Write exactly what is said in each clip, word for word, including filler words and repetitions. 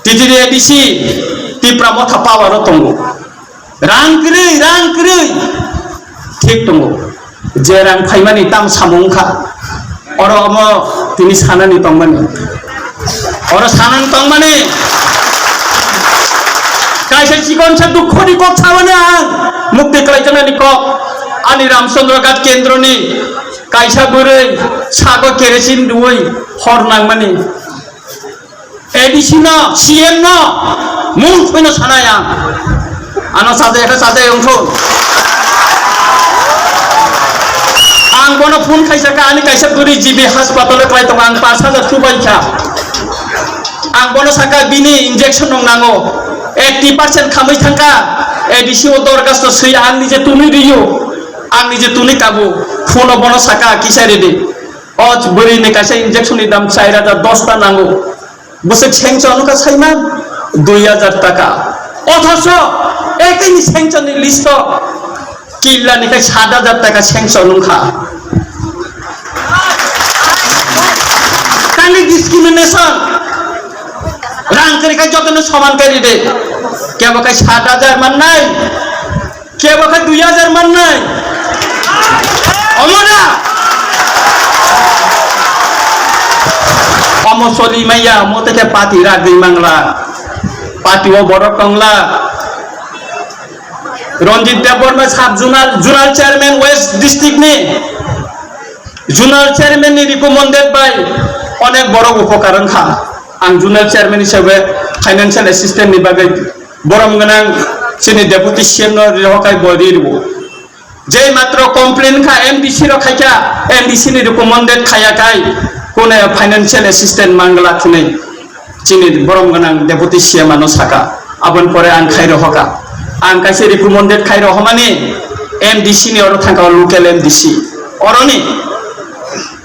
T T D A D C Tipra Motha power o tongo. Rang kwrwi, rang kwrwi. Thik tongo. Je rang phaimani tam samung kha. Oro omo tini sanani tongmani. Oro sanani tongmani. Kaisa chikon sa dukho ni kok sabani ang. Mukti kwlai janani kok. Ani Ramchandra Ghat kendro ni kaisa bwrwi sago kerosin rwui hor nangmani. A D C no, C M no, mung thwino sanai ang. Ano sajai kha sajai wngkhu. Ang bono phone khaisa kha, ani kaisa bwrwi G B hospital o klai tongo, ang pash hajar chubai kha. Ang bono saka bini injection rok nango. Eighty percent khamwi thangkha. A D C o dorgas to swi ang nije tunui riyo. Ang nije tunui kabu. Phone o bono saka kisa ridi. O bwrwi ni kaisa injection ni dam char hajar dos ta nango. Bwswk sanction wngkha saiman dui hajar taka. Othocho ekini sanction ni list o killa ni khai sat hajar taka sanction wngkha. Tangwi discrimination. Rang kwrwi khai jotono soman khe ride. Kebo khai sat hajar mannai. Kebo khe dui hajar mannai. Omo na? Omo soli maya, omo teke party ragwi mangla. Party o borok tongla. Ranjit Debbarma sub zonal, zonal chairman West district ni. Zonal chairman ni recommended by onek borok upokar wngkha. Ang zonal chairman hisabe financial assistant ni bagwi borom gwnang chini deputy C M no rihokai bo ri rwo. Je matro complain kha M D C rok khaikha, M D C ni recommended khaya kai kune financial assistant mangla thunwi chini borom gwnang deputy C M ano saka. Aboni pore ang khai rohoka. Ang kaisa recommended khai rohomani M D C ni oro thangka local M D C. Oroni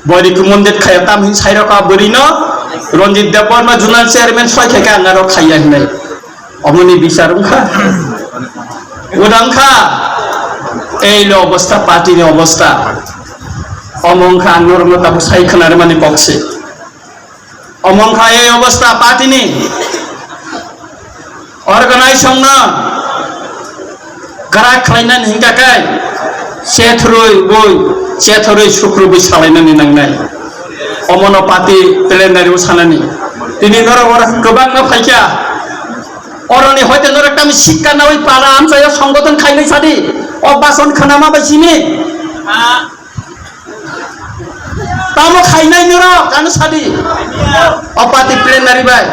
bo recommended khaya tam hin sai roka bwrwi no Ranjit Debbarma zonal chairman soi khaikha ang aro khaiya hinai. Omoni bichar wngkha. Uda wngkha. Ei lo obostha, party ni obostha. Omo wngkha ang norokno tabuk sai khwnarwmani kok se. Omo wngkha ei obostha party ni. Organization no kwrak khlainani hinkha khe chethorwi bui, chethorwi sukrubwi salainani nangnai. Omono party plenary o sanani. Tini norok oro kwbangma phaikha. Oroni hoite norok tamo sikka nawi para amchaio songgoton khainai sadi. O bason khwnama bai simi. Tamo khainai norok ano sadi. O party plenary bai.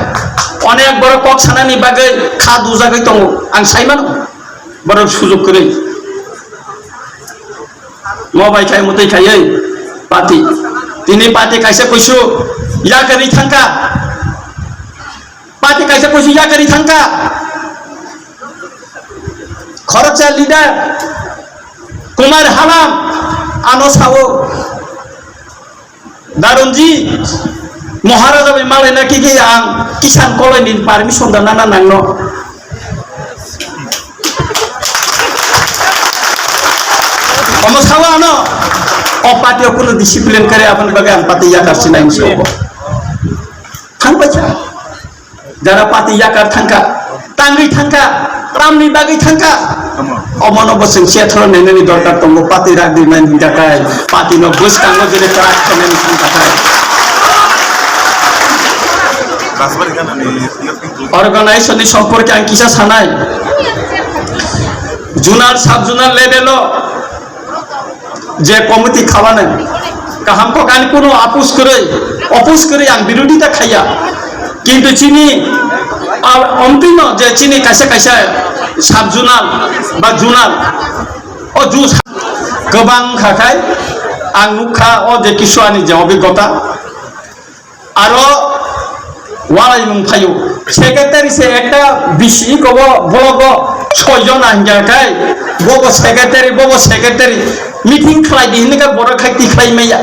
Onek borok kok sanani bagwi kha dujagwi tongo. Ang saimano. Borok sujuk kwrwi. Mo bai khai mwtwi khaiwi party. Tini party kaisa kuisu yakarwi thangkha. Party kaisa kuisu yakarwi thangkha. Khoroksa leader Kumar Halam ano sao. Darunji Maharaja bai malaina kiki ang Kisan Koloi ni permission da nana nangno. Omo sao ano o party o kuno discipline kare aboni bagwi ang party yakar sinai musi obo. Thang paisa. Jara party yakar thangkha, tangwi thangkha, tamni bagwi thangkha. Omono bo chwng chethoro nenani dorkar tongo, party rak di nai hwnka khe, party no bwskango jene kwrak khenani thangkha khe. Organization ni somporke ang kisa sanai. Zonal, sub zonal level o je committee khabanai, kaham kok ani kuno apus kwrwi, opus kwrwi ang birodita khaiya. Kintu chini, ah, omtwino je chini kaisa kaisa sub zonal ba zonal, o ju sa-, kwbang kha khai ang nukha o je kisu ani je obigota. Aro walai mung phaio. Secretary se ekta bisi kobo blogo soi jona hingya kai. Bobo secretary, bobo secretary. Meeting khlai di hinka borok khai tikhlai maya.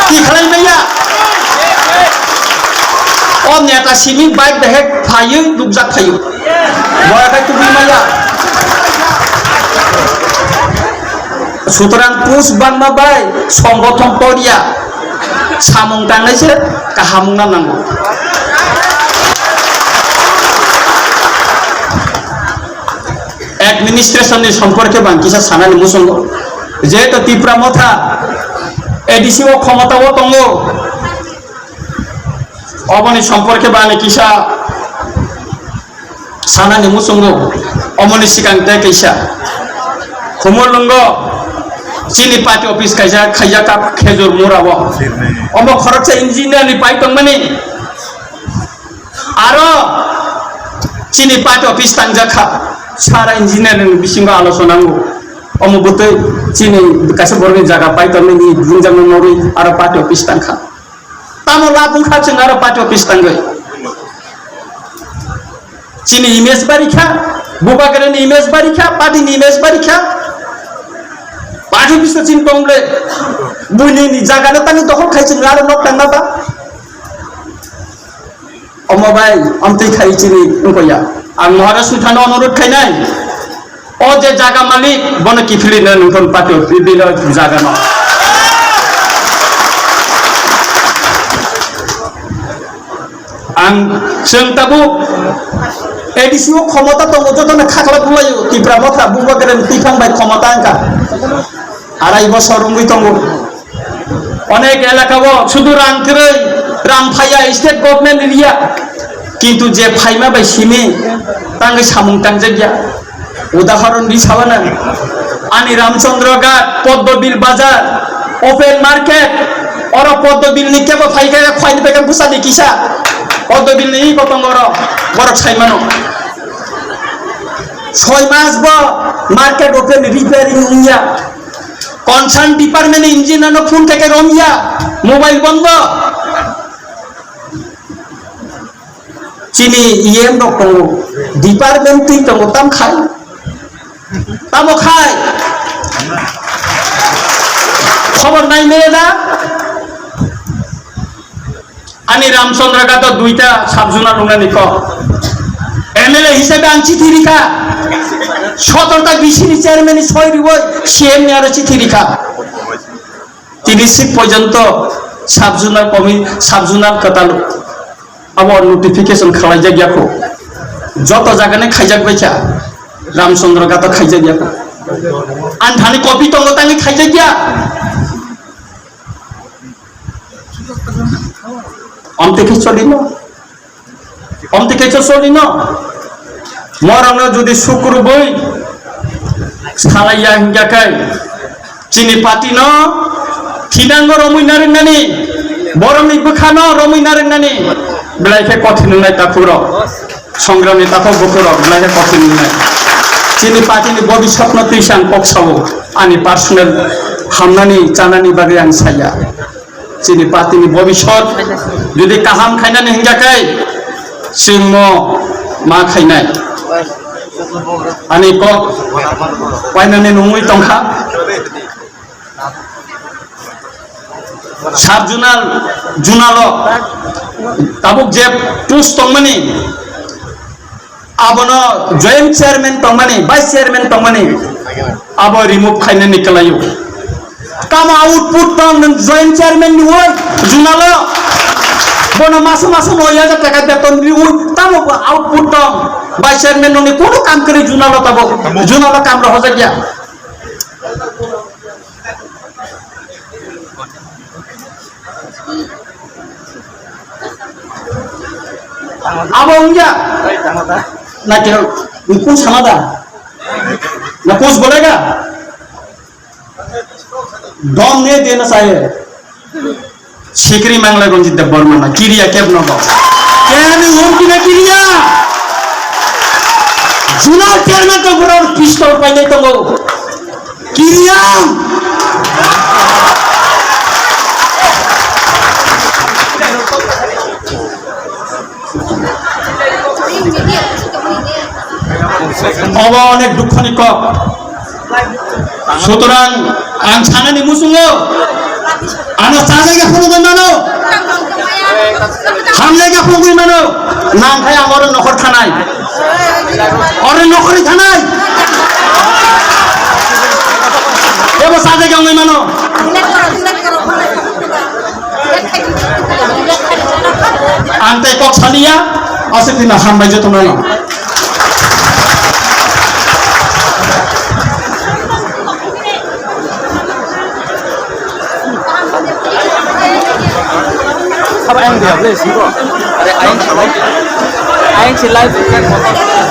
Tikhlai maya. O neta simi bike dehek phaio, dukjak phaio. Borok khai tukui maya. Sutrang pus bangma bai songgothon poria. Samung tangnai se kaham wngna nango. Administration ni somporke bo ang kisa sanani muchungo. Jehetu Tipra Motha A D C o khomota o tongo, oboni somporke bo ani kisa sanani muchungo. Omoni sikang tei kaisa Khumulwngo chini party office kaisa khaijak kha Khejur Mura o. Omo khoroksa engineer ni pai tongmani. Aro chini party office tangjak kha, sara engineer ni bisingo alochona wngo. Omo bwtwi chini kaisa borokni jaga pai tongmani, wngjak nang norwi aro party office tang kha. Tamo lab wngkha chwng aro party office tangwi. Chini image bari kha, Bubagrani image bari kha, party ni image bari kha. Party office o chini tong ble, buini ni jaga no tangwi dokhol khai chwng aro nok tangna ba. Omo bai, amtwi khai chini wngkha ya. Ang Maharaj ni thani onurodh khainai. O je jaga malik, bono kiphilwi no nungkon patio, bibino jaga no. Ang chwng tabuk A D C o khomota tongo, jotono khakla bulaio, Tipra Motha, Bubagrani twiphang bai khomota wngkha. Arai bosor wngwi tongo. Onek elaka o sudu rang kwrwi, rang phaiya, state government riya. Kintu je phaima bai simi tangwi samung tangjakya. Udahoron di sawana, ani Ramchandra Ghat, Poddobil Bazar, open market, oro Poddobil ni kebo phaikha, khwlaini phaikha bwsani kisa. Poddobil ni iko tongo oro, borok saimano. Soi mas bo market open repairing wngya. Concern department ni engineer no phone khe khe romya, mobile bondo. Chini E M rok tongo, department twi tongo, tam khai? Tamo khai? Khobor nai mele da? Ani Ramchandra Ghat o duita sub-zonal wngnani kok. M L A hisabe ang chithi rikha. Sotor ta B C ni chairman ni soi riwi C M ni aro chithi rikha. Tini sik porjonto sub-zonal komi-, sub-zonal kwtal abo notification khwlaijak ya kho. Joto jagani khaijak bai kha. Ramchandra Ghat o khaijak ya kho. Ang thani copy tongo tangwi khaijak ya. Amtwi khe cholino. Amtwi khe cholino. Morokno jodi sukrubwi salaiya hingya khe chini party no thinango romwi narwknani, borokni bwkhano romwi narwknani belai khe kothin wngnai takhuk rok. Songramni takhuk bukhuk rok belai khe kothin wngnai. Chini party ni bobiswtno twisa ang kok sao, ani personal hamnani chanani bagwi ang saya. Chini party ni bobiswt jodi kaham khainani hingya khe chwng mo ma khainai. Ani kok painani nungwi tongkha. Sub-zonal, zonal o tabuk je post tongmani, abono joint chairman tongmani, vice chairman tongmani, abo remove khainani kwlaio. Tamo output tong nwng joint chairman ni oi, zonal o bono maso maso noi hajar taka beton riwi, tamo bo output tong, vice chairman noni kono kam kwrwi zonal o tabuk, zonal o kam rohorjak ya. Abo wngya. Na khe, kung sama da? Na post bolega? Dom ne dena saye. Sikri mangle gonji de borma na kiriya keb no bo. Kani hum kina kiriya. Juna chairman to bro pistol paine to bo. Kiriya. Obo onek dukho ni kok. Sutorang ang sanani muchungo. Ano chajaga phunugwi mano. Hamjaga phunugwi mano. Nang khai ang oro nokhor thanai. Oro nokhorni thanai. Ebo chajaga wngwi mano. Ang tei kok saliya, aswk dino hambai jotono no. Are ayang si live.